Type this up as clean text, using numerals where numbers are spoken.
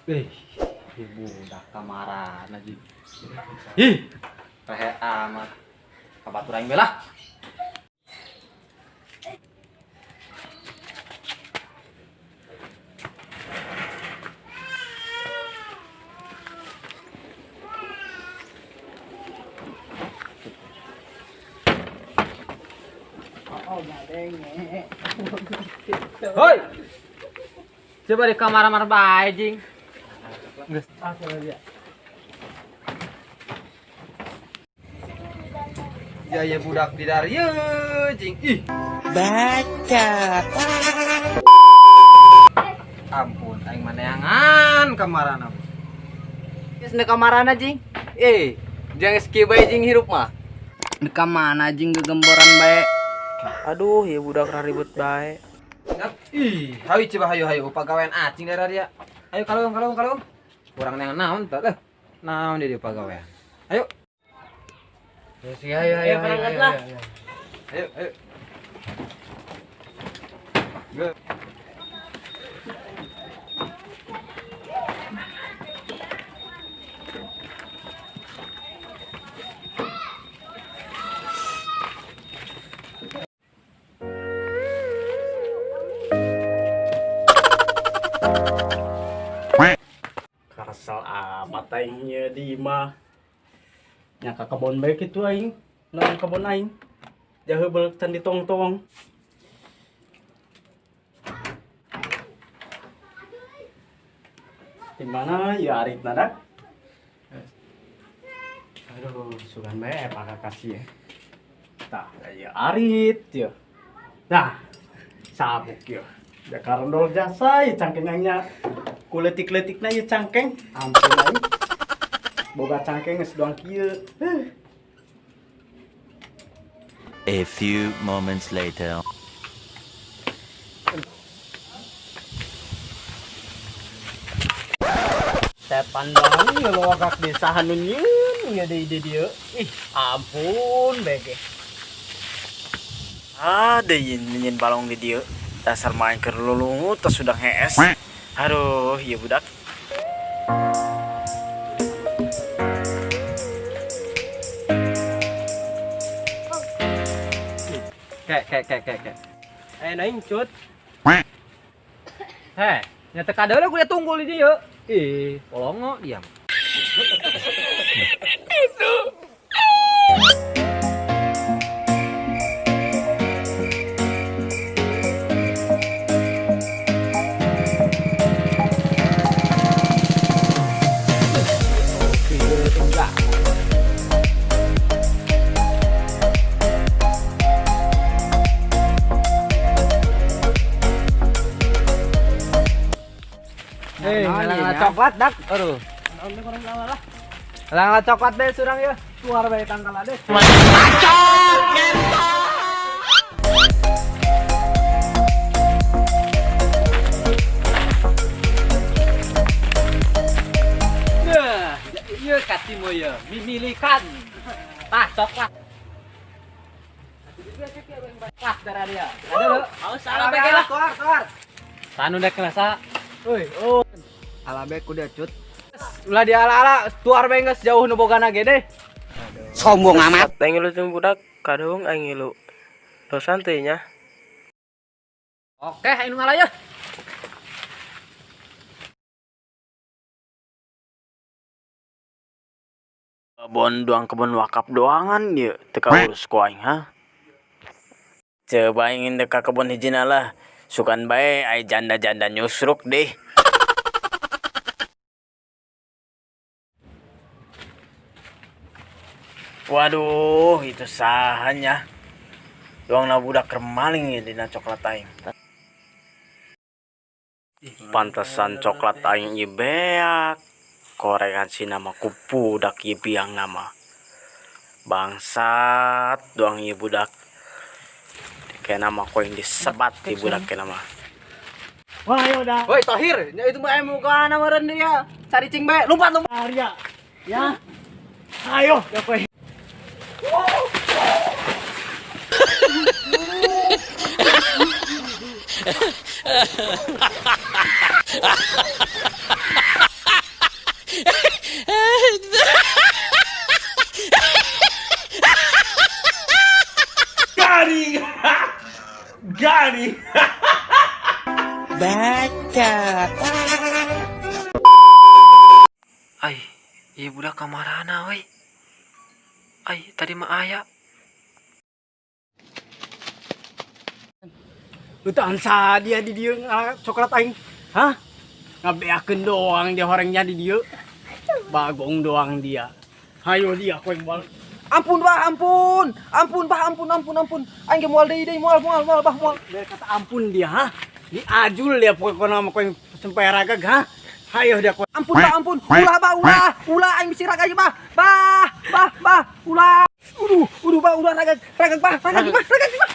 Eh, budak kamarana jing. Ih, rehe amat. Ka batur aing be lah. Hoi. Coba di kamar-kamar bae jing. Geus. Ya ya budak di darieu jing. Ih. Baca. Ampun, aing maneangan kamarana. Geus neuk kamarana jing? Eh, jangan skip bae jing hirup mah. Neuk ka mana jing gegemboran bae? Aduh, ya budak ribut bae. Ih, hayu coba hayu hayu pagawean acing daerah dia. Ayo kalung kalung kalung. Kurang yang naon tah teh. Naon dia pagawean. Ayo. Ayo ayo ayo berangkat lah. Ayo ayo. Go. Kesel amat aing nya di imah. Nya ka kebon bae kitu aing. Naon kebon aing. Jahe beulek can ditong-tong. Di mana ya arit dak? Aduh, sugan bae pakakasih ya. Tah, ya arit ya. Nah, sabuk ya. Ya karendol jasa ya cangkengnya. Kuletik-letikna ieu cangkeng. Ampun aing. Boga cangkeng geus doang kieu. A few moments later. Setan banget ya lowakak desa anu nyieun ya deui di dieu. Ih, ampun bege. Ada yin balong di dieu. Dasar main keur lulungut tos sudah hees. Aduh, iya budak. Kek kek kek kek kek. Eh, naing cut. Heh, nya teu kadeuleu kudu tunggul di dieu. Ih, polongo diam. Eh, ngalah coklat dak. Aduh. Ngalah coklat deh surang ya. Keluar bae tangkal ade. Nah, iya katimu ya, mimilikan. Tah coklat. Coklat darah dia. Ada lo. Aus ala bege lah. Keluar, keluar. Tanu dek ngerasa. Euy, oh. Ala be kudu cut. Ulah di ala-ala tuar bae geus jauh nu bogana ge deh. Sombong amat. Aing ngilu jeung budak, kadung aing ngilu. Dosan teh nya. Oke, aing nu ngalah ya. Kebon doang kebon wakaf doangan ieu teu kaurus ku aing ha. Coba aing dek ka kebon hijina lah. Sugan bae ai janda-janda nyusruk deh. Waduh, itu sahanya. Doang na budak kermaling ya dina coklat aing. Pantesan coklat aing ieu beak. Korengan si nama ku budak ieu biang nama. Bangsat doang ieu budak. Kayak nama ku yang disebat di budak kayak nama. Wah, ayo dah. Woi, Tohir, nya itu mah emu kana meureun dia. Cari cing bae, lompat lompat. Arya. Ya. Ayo, ya kowe. Ai, ieu budak kamarana euy? Ai, tadi mah aya. Eutaan saha dia di dieu ngala coklat aing? Hah? Ngabeakeun doang dia horengnya di dieu. Bagong doang dia. Hayo dia ku aing moal. Ampun bah, ampun. Ampun bah, ampun, ampun, ampun. Aing ge moal deui deui, moal, moal, moal bah, moal. Biar kata ampun dia, ha? Diajul dia pokokna mah ku aing sampai ragag, ha? Hayo dia ku. Ampun bah, ampun. Ulah bah, ulah. Ulah aing bisi ragag bah. Bah, bah, bah, ulah. Uduh, uduh bah, ulah ragag, ragag bah, ragag bah, ragag bah.